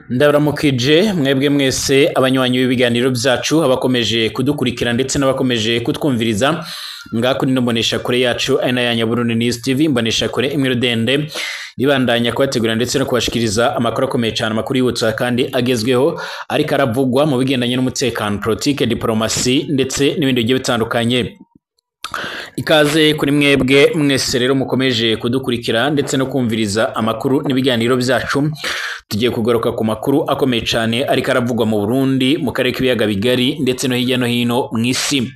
Ndabaramukije mwebwe mwese abanywanyi b'ibiganiro byacu, abakomeje kudukurikira ndetse n'abakomeje kutwumviriza ngaho kuri mbonesha kure yacu ari na ya Burundi News TV, mbonesha kure imwe rudende ribandanya kubategura ndetse no kubashikiriza amakuru akomeye cyane, amakuru yibutsa kandi agezweho ariko aravugwa mu bigendanye n'umutekano, politike, diplomasi ndetse n'ibindi bigiye bitandukanye. Ikaze kuri mwebwe mwese rero mukomeje kudukurikira ndetse no kumviriza amakuru n'ibiganiro byacu. Tugiye kugaruka ku makuru akomeye cyane ariko aravugwa mu Burundi, mu karere k'ibiyaga bigari ndetse no hirya no hino mu isi.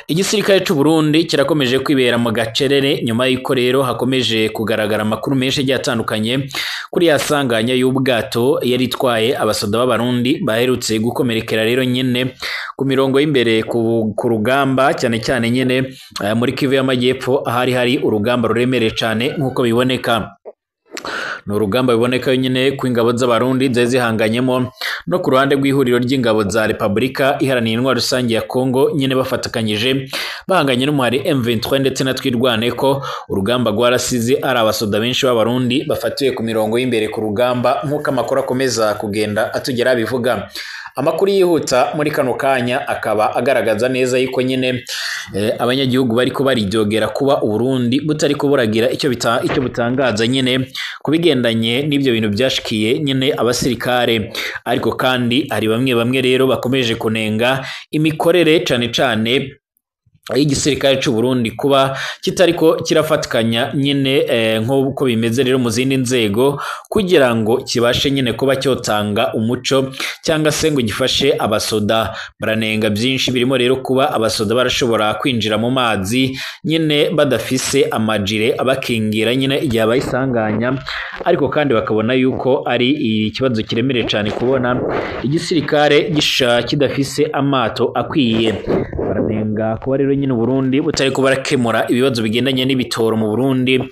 Igisirikare cy'u Burundi kirakomeje kwibera mu gacerere nyuma y'uko rero hakomeje kugaragara amakuru menshi agiye atandukanye kuri ya sanganya y'ubwato yari itwaye abasoda b'Abarundi baherutse gukomerekera rero nyene ku mirongo y'imbere ku rugamba, cyane cyane nyene muri Kivu y'Amajyepfo ahari hari urugamba ruremereye cyane nk'uko biboneka. Ni urugamba biboneka nyine ku ingabo z'Abarundi zari zihanganyemo no ku ruhande rw'ihuriro ry'ingabo za Repubulika Iharanira Intwaro Rusange ya Kongo, nyine bafatikanyije bahanganye n'umuhari M23 ndetse na Twirwaneko. Urugamba rwarasize ari abasoda benshi b'Abarundi bafatiwe ku mirongo y'imbere ku rugamba nk'uko amakuru akomeza kugenda atugera bivuga. Amakuru yihuta muri kano kanya akaba agaragaza neza yuko nyine abanyagihugu bariko baridogera kuba Uburundi butari kuburagira icyo icyo butangaza nyine kubigendanye n'ibyo bintu byashikiye nyine abasirikare. Ariko kandi hari bamwe bamwe rero bakomeje kunenga imikorere cane cane y'igisirikare cy'u Burundi kuba kitariko kirafatikanya nyine nk'uko bimeze rero mu zindi nzego kugira ngo kibashe nyine kuba cyotanga umuco cyangwa se ngo gifashe abasoda. Baranenga byinshi birimo rero kuba abasoda barashobora kwinjira mu mazi nyine badafise amajire abakingira nyine igihe abayisanganya, ariko kandi bakabona yuko ari ikibazo kiremereye cyane kubona igisirikare gisha kidafise amato akwiye. Baranenga kuba rero nyine Burundi butari kubarakemura ibibazo bigendanye n'ibitoro mu Burundi,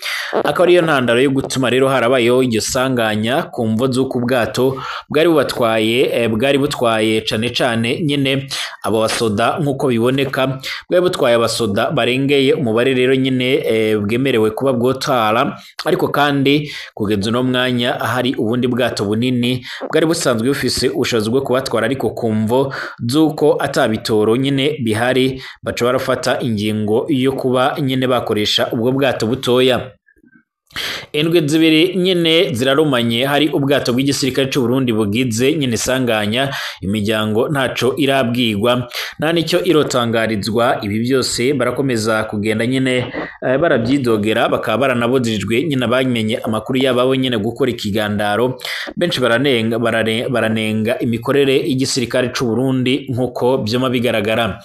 akaba ariyo ntandaro yo gutuma rero harabayeho iryo sanganya ku mvo z'uko ubwato bwari bubatwaye bwari butwaye cane cane nyine abo basoda nk'uko biboneka, bwari butwaye abasoda barengeye umubare rero nyine bwemerewe kuba bwotwara. Ariko kandi kugeza uno mwanya hari ubundi bwato bunini bwari busanzwe bufise ubushobozi bwo kubatwara, ariko ku mvo z'uko atabitoro nyine bihari baca barafata ingingo yo kuba nyine bakoresha ubwo bwato butoya. Indwi zibiri nyine zirarumanye hari ubwato bw'igisirikare cy'u Burundi bugize nyine sanganya, imiryango ntaco irabwirwa nta nicyo irotangarizwa. Ibi byose barakomeza kugenda nyine barabyidogera, bakaba baranabujijwe nyine bamenye amakuru yabo nyine gukora ikigandaro. Benshi baranenga baranenga imikorere y'igisirikare cy'u Burundi nkuko byoma bigaragara.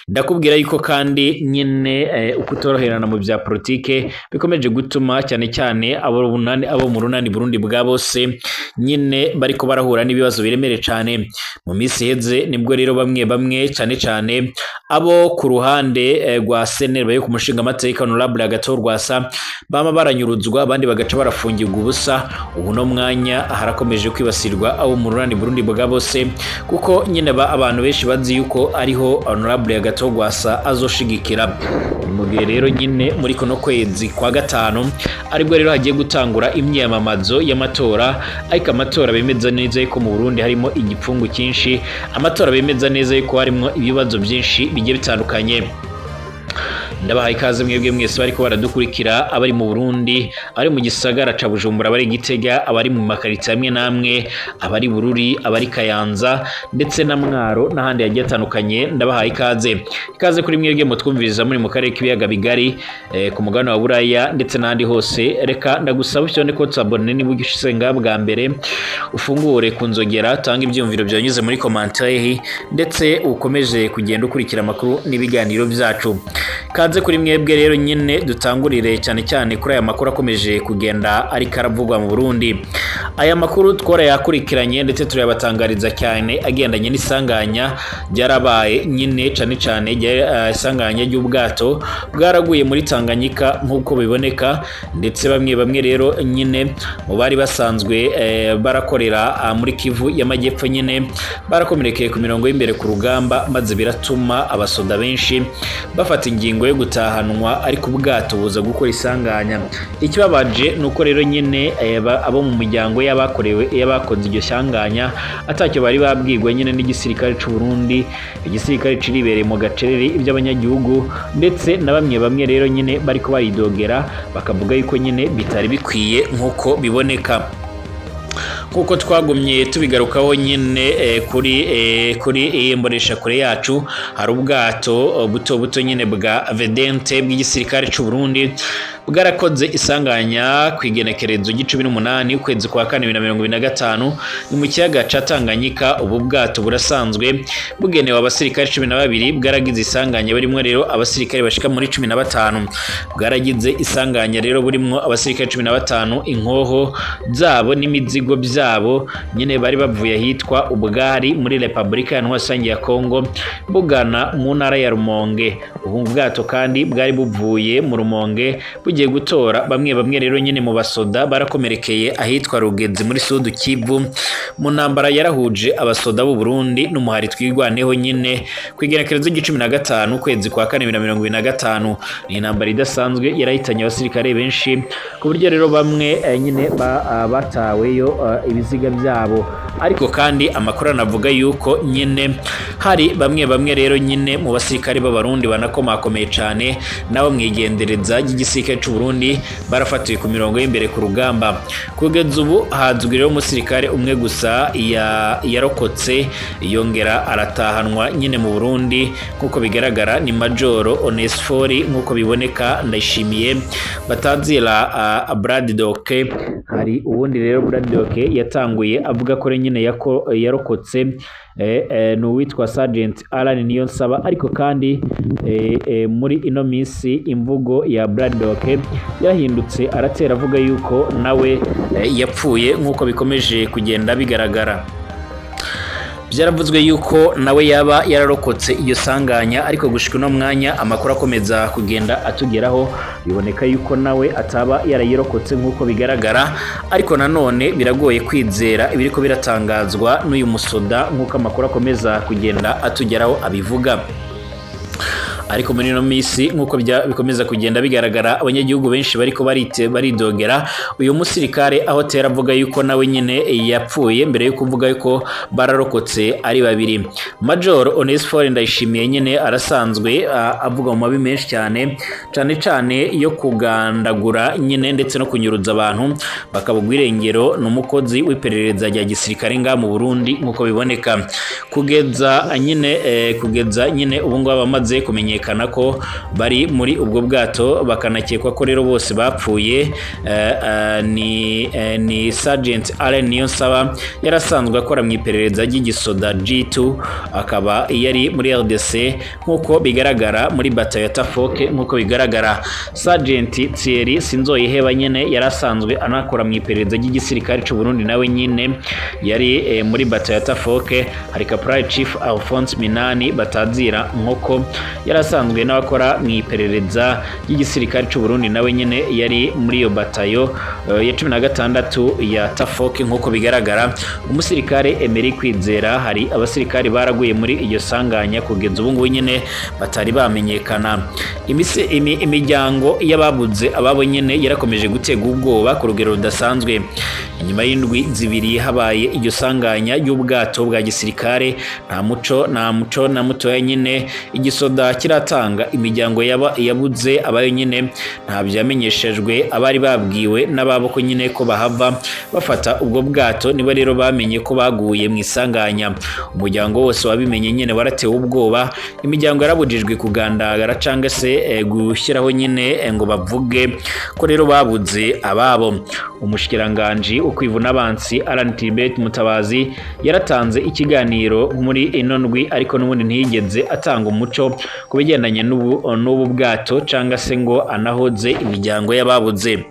Ndakubwira yuko kandi nyine ukutoroherana mu bya politike bikomeje gutuma cyane cyane abo mu runani Burundi bwa bose nyine bariko barahura n'ibibazo biremereye cyane. Mu minsi iheze nibwo rero bamwe bamwe cyane cyane abo ku ruhande rwa CNL bayo ku mushinga amateka Honorable Agathon Rwasa bama baranyuruzwa, abandi bagaca barafungirwa ubusa. Ubu no mwanya harakomeje kwibasirwa abo mu runani Burundi bwa bose, kuko nyine abantu benshi bazi yuko ariho Honorable Agathon Rwasa azoshigikira. Mu gihe rero nyine muri kuno kwezi kwa gatanu aribwo rero hagiye gutangura imyamamazo y'amatora, ariko amatora bemeza neza yuko mu Burundi harimo igipfungu cyinshi, amatora bemeza neza yuko harimo ibibazo byinshi bigiye bitandukanye. Ndabahaye ikaze mwebwe mwese bariko baradukurikira, abari mu Burundi, abari mu gisagara ca Bujumbura, abari Gitega, abari mu makaritsiye amwe namwe, abari Bururi, abari Kayanza ndetse na Mwaro n'ahandi hagiye atandukanye. Ndabahaye ikaze. Ikaze kuri mwebwe mutwumviriza muri mu karere k'ibiyaga bigari, ku mugabane wa Buraya ndetse n'ahandi hose. Reka ndagusaba cyane ko tsabone niba ugishitse ngaha bwa mbere, ufungure kunzogera, tanga ibyumviro byanyuze muri commentaire ndetse ukomeje kugenda ukurikira amakuru n'ibiganiro byacu. Kaze kuri mwebwe rero nyine dutangurire cyane cyane kuri aya makuru akomeje kugenda ariko aravugwa mu Burundi. Aya makuru twarayakurikiranye ndetse turayabatangariza cyane agendanye n'isanganya ryarabaye nyine cyane cyane isanganya ry'ubwato bwaraguye muri Tanganyika nk'uko biboneka, ndetse bamwe bamwe rero nyine mu bari basanzwe barakorera muri Kivu y'Amajyepfo nyine barakomerekeye ku mirongo y'imbere ku rugamba, maze biratuma abasoda benshi bafata ingingo yo gutahanwa, ariko ubwato buza gukora isanganya. Ikibabaje nuko rero nyine abo mu muryango y'abakorewe y'abakoze iryo sanganya atacyo bari babwirwa nyine n'igisirikare c'u Burundi. Igisirikare ciribereye mu gacerere iby'abanyagihugu, ndetse na bamwe bamwe rero nyine bariko baridogera bakavuga yuko nyine bitari bikwiye nkuko biboneka. Kuko twagumye tubigarukaho nyine kuri iyi mbonesha kure yacu, hari ubwato buto buto nyine bwa Vedente bw'igisirikare c'u Burundi bwarakoze isanganya ku igenekerezo ry'icumi n'umunani ukwezi kwa kane 2025 ni mu kiyaga ca Tanganyika. Ubu bwato burasanzwe bugenewe abasirikare 12, bwaragize isanganya burimwo rero abasirikare bashika muri 15. Bwaragize isanganya rero burimwo abasirikare 15, inkoho zabo n'imizigo byabo nyine bari bavuye ahitwa Ubwari muri Republika ya Ntwasangi ya Kongo bugana mu ntara ya Rumonge. Ubu bwato kandi bwari buvuye mu Rumonge bugiye gutora bamwe bamwe rero nyine mu basoda barakomerekeye ahitwa Rugezi muri Sud Kivu mu ntambara yarahuje abasoda b'u Burundi n'umuhari twigwaneho nyine ku igenekerezo ry'icumi na gatanu ukwezi kwa kane 2025. Ni intambara idasanzwe yarahitanye abasirikare benshi, ku buryo rero bamwe nyine bataweyo ibiziga byabo. Ariko kandi amakuru anavuga yuko nyine hari bamwe bamwe rero nyine mu basirikare b'Abarundi banakomakomeye cyane nabo mwigendereza ry'igisirikare c'u Burundi barafatiwe ku mirongo y'imbere ku rugamba. Kugeza ubu hazwi rero umusirikare umwe gusa yarokotse yongera aratahanwa nyine mu Burundi, nkuko bigaragara ni Majoro Onesphore, nkuko biboneka Ndayishimiye batazira Brad Doke. Hari uwundi rero Brad Doke yatanguye avuga ko nyine yarokotse, ni uwitwa Sergeant Alan Niyonsaba. Ariko kandi muri ino minsi imvugo ya Brad Doke yahindutse, aratera avuga yuko nawe yapfuye nkuko bikomeje kugenda bigaragara. Byaravuzwe yuko nawe yaba yararokotse iyo sanganya, ariko gushika uno mwanya amakuru akomeza kugenda atugeraho biboneka yuko nawe ataba yarayirokotse nk'uko bigaragara. Ariko nanone biragoye kwizera ibiriko biratangazwa n'uyu musoda nk'uko amakuru akomeza kugenda atugeraho abivuga. Ariko muri ino minsi, nk'uko bikomeza kugenda bigaragara, abanyagihugu benshi bariko baridogera uyu musirikare aho tera avuga yuko nawe nyine yapfuye mbere yo kuvuga yuko bararokotse ari babiri. Major Onesphore Ndayishimiye nyine arasanzwe avuga mu mabi menshi cyane, cyane cyane yo kugandagura nyine ndetse no kunyuruza abantu bakabugwa irengero. Ni umukozi w'iperereza rya gisirikare nga mu Burundi nk'uko biboneka. Kugeza nyine ubu ngubu bamaze kumenyekana ko bari muri ubwo bwato, bakanakekwa ko rero bose bapfuye, ni Sergeant Allen Niyonsaba yarasanzwe akora mu iperereza ry'igisoda G2, akaba yari muri RDC nk'uko bigaragara muri batayo ya Tafoke nk'uko bigaragara. Sergeant Thierry Sinzoyiheba nyene yarasanzwe anakora mu iperereza ry'igisirikare c'u Burundi, nawe nyine yari muri batayo ya Tafoke. Hari Caporal Chief Alphonse Minani batazira Nkoko, yarasanzwe n'abakora mu iperereza ry'igisirikare c'u Burundi, nawe nyine yari muri iyo batayo ya 16 ya Tafoke nk'uko bigaragara. Umusirikare Emery Kwizera. Hari abasirikare baraguye muri iyo sanganya kugeza ubu ngubu nyine batari bamenyekana. Imiryango y'ababuze ababo nyine yarakomeje gutega ubwoba ku rugero rudasanzwe. Inyuma y'indwi 2 habaye iryo sanganya y'ubwato bwa gisirikare, nta muco na mutoya nyine igisoda kiratanga. Imiryango yaba yabuze abayo nyine ntabyo yamenyeshejwe. Abari babwiwe n'ababo ko nyine ko bahava bafata ubwo bwato niba rero bamenye ko baguye mu isanganya. Umuryango wose wabimenye nyine waratewe ubwoba. Imiryango yarabujijwe kugandagara cyangwa se gushyiraho nyine ngo bavuge ko rero babuze ababo. Umushikiranganji ukwivuna abansi Alan Tribert Mutabazi yaratanze ikiganiro muri ino ndwi, ariko n'ubundi ntiyigeze atanga umuco ku bigendanye n'ubu bwato cyangwa se ngo anahoze imiryango y'ababuze.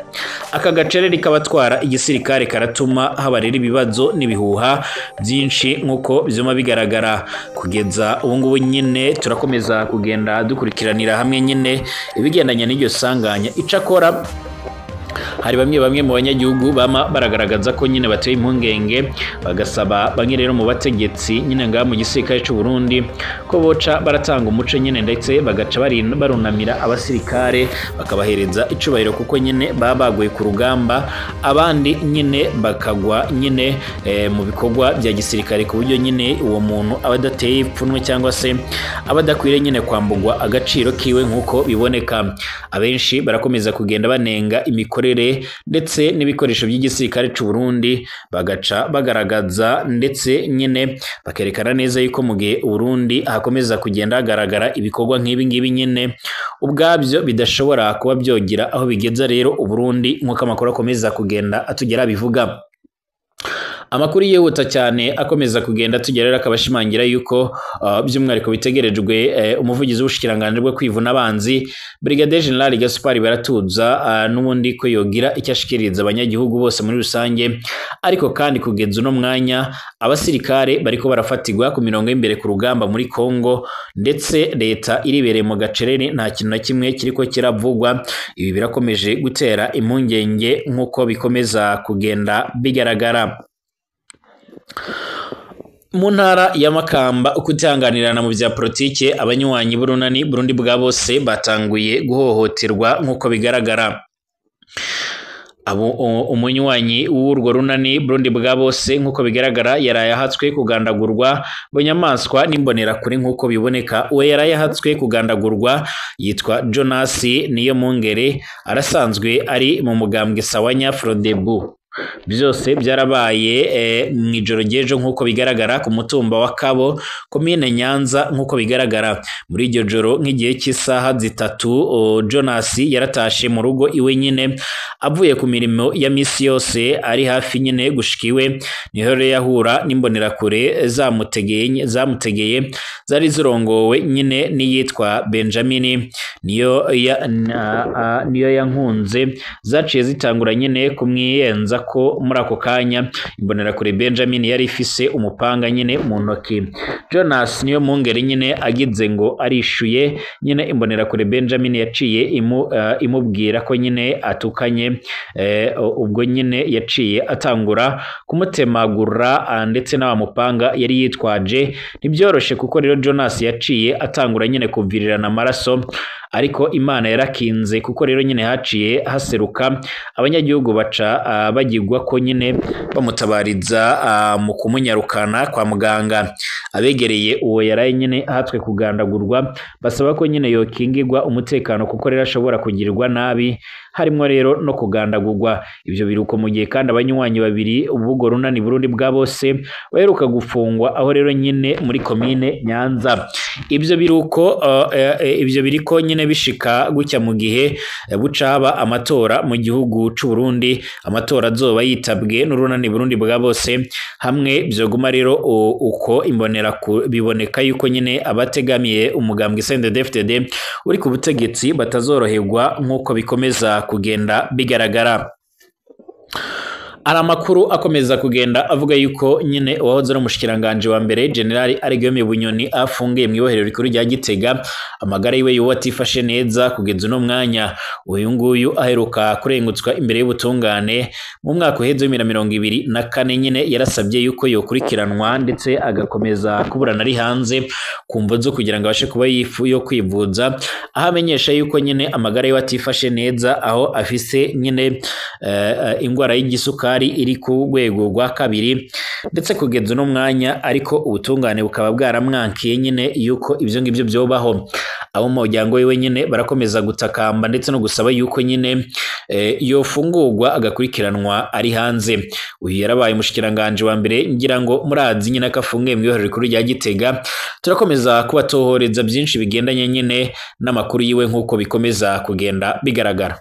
Aka gacerere kabatwara igisirikare karatuma haba rero ibibazo n'ibihuha byinshi nk'uko byuma bigaragara kugeza ubu ngubu nyine. Turakomeza kugenda dukurikiranira hamwe nyine ibigendanye n'iryo sanganya. Icakora Hari bamwe mu banyagihugu bama baragaragaza ko nyine bateye impungenge, bagasaba bamwe rero mu bategetsi nyine ngaha mu gisirikare c'u Burundi ko boca baratanga umuco nyine, ndetse bagaca barunamira abasirikare bakabahereza icubahiro, kuko nyine baba baguye ku rugamba, abandi nyine bakagwa nyine mu bikorwa bya gisirikare, ku buryo nyine uwo muntu aba adateye ipfunwe cyangwa se aba adakwiriye nyine kwambugwa agaciro kiwe nk'uko biboneka. Abenshi barakomeza kugenda banenga imikorere ndetse n'ibikoresho by'igisirikare c'u Burundi, bagaca bagaragaza ndetse nyine bakerekana neza yuko mu gihe Burundi hakomeza kugenda hagaragara ibikorwa nk'ibi ngibi nyine ubwabyo bidashobora kuba byogira aho bigeza rero Uburundi, nk'uko amakuru akomeza kugenda atugera bivuga. Amakuru yihuta cyane akomeza kugenda tugera rero akabashimangira yuko by'umwihariko bitegerejwe umuvugizi w'ubushikiranganje bwo kwivuna abanzi Brigadier General Gaspard Baratuza n'ubundi ko yogira icyo ashikiriza abanyagihugu bose muri rusange. Ariko kandi kugeza uno mwanya abasirikare bariko barafatirwa ku mirongo y'imbere ku rugamba muri Kongo, ndetse leta iribereye mu gacerere, nta kintu na kimwe kiriko kiravugwa. Ibi birakomeje gutera impungenge nk'uko bikomeza kugenda bigaragara. Mu ntara ya Makamba, ukutihanganirana mu bya politike, abanywanyi b'urunani Burundi bwa bose batanguye guhohoterwa nk'uko bigaragara. Umunywanyi w'urwo runani Burundi bwa bose nk'uko bigaragara yaraye ahatswe kugandagurwa bunyamaswa n'imbonerakure nk'uko biboneka. Uwo yaraye ahatswe kugandagurwa yitwa Jonas Niyomungere, arasanzwe ari mu mugambwe Sawanya Frodebu. Byose byarabaye mu ijoro ry'ejo nk'uko bigaragara ku mutumba wa Kabo, komine Nyanza nk'uko bigaragara. Muri iryo joro nk'igihe cy'isaha 3 Jonas yaratashe mu rugo iwe nyine avuye ku mirimo ya misi yose, ari hafi nyine gushika iwe, niho rero yahura n'imbonerakure zamutegeye zari zirongowe nyine n'iyitwa Benjamin niyo yankunze, zaciye zitangura nyine kumwiyenza ko muri ako kanya imbonerakure Benjamin yari ifise umupanga nyine mu ntoki. Jonas niyo mungeri nyine agize ngo arishuye nyine, imbonerakure Benjamin yaciye imubwira ko nyine atukanye, ubwo nyine yaciye atangura kumutemagura ndetse n'abamupanga yari yitwaje. Ntibyoroshe kuko rero Jonas yaciye atangura nyine kuvirirana amaraso, ariko Imana yarakinze kuko rero nyine haciye haseruka abanyagihugu baca bagirwa ko nyine bamutabariza mu kumunyarukana kwa muganga. Abegereye uwo yaraye nyine ahatswe kugandagurwa basaba ko nyine yokingirwa umutekano kuko rero ashobora kugirirwa nabi, harimo rero no kugandagurwa. Ibyo biruko mu gihe kandi abanywanyi babiri ubwo runani Burundi bwa bose baheruka gufungwa aho rero nyine muri komine Nyanza. Ibyo biruko ibyo biriko nyine bishika gutya mu gihe bucaba amatora mu gihugu c'u Burundi, amatora azoba yitabwe n'urunani Burundi bwa bose hamwe byoguma rero uko imbonera biboneka yuko nyine abategamiye umugambwe CNDD-FDD uri ku butegetsi batazoroherwa nk'uko bikomeza kugenda bigaragara. Hari amakuru akomeza kugenda avuga yuko nyine uwahoze ari umushikiranganje wa mbere General Guillaume Bunyoni afungiye mu ibohero rikuru rya Gitega, amagara yiwe yuwo atifashe neza kugeza uno mwanya. Uyu nguyu aheruka kurengutswa imbere y'ubutungane mu mwaka uheze wa 2024, nyine yarasabye yuko yokurikiranwa ndetse agakomeza kuburana ari hanze ku mvo zo kugira ngo abashe kuba yifu yo kwivuza, aho amenyesha yuko nyine amagara yiwe atifashe neza, aho afise nyine ingwara y'igisukari iri ku rwego rwa 2 ndetse kugeza uno mwanya, ariko ubutungane bukaba bwaramwankiye nyine yuko ibyo ngibyo byobaho. Abo mu muryango wiwe nyine barakomeza gutakamba ndetse no gusaba yuko nyine yofungurwa agakurikiranwa ari hanze. Uyu yarabaye umushikiranganje wa mbere, ngira ngo murazi nyine akafungiye mu ibohero rikuru rya Gitega. Turakomeza kubatohoreza byinshi bigendanye nyine n'amakuru yiwe nk'uko bikomeza kugenda bigaragara.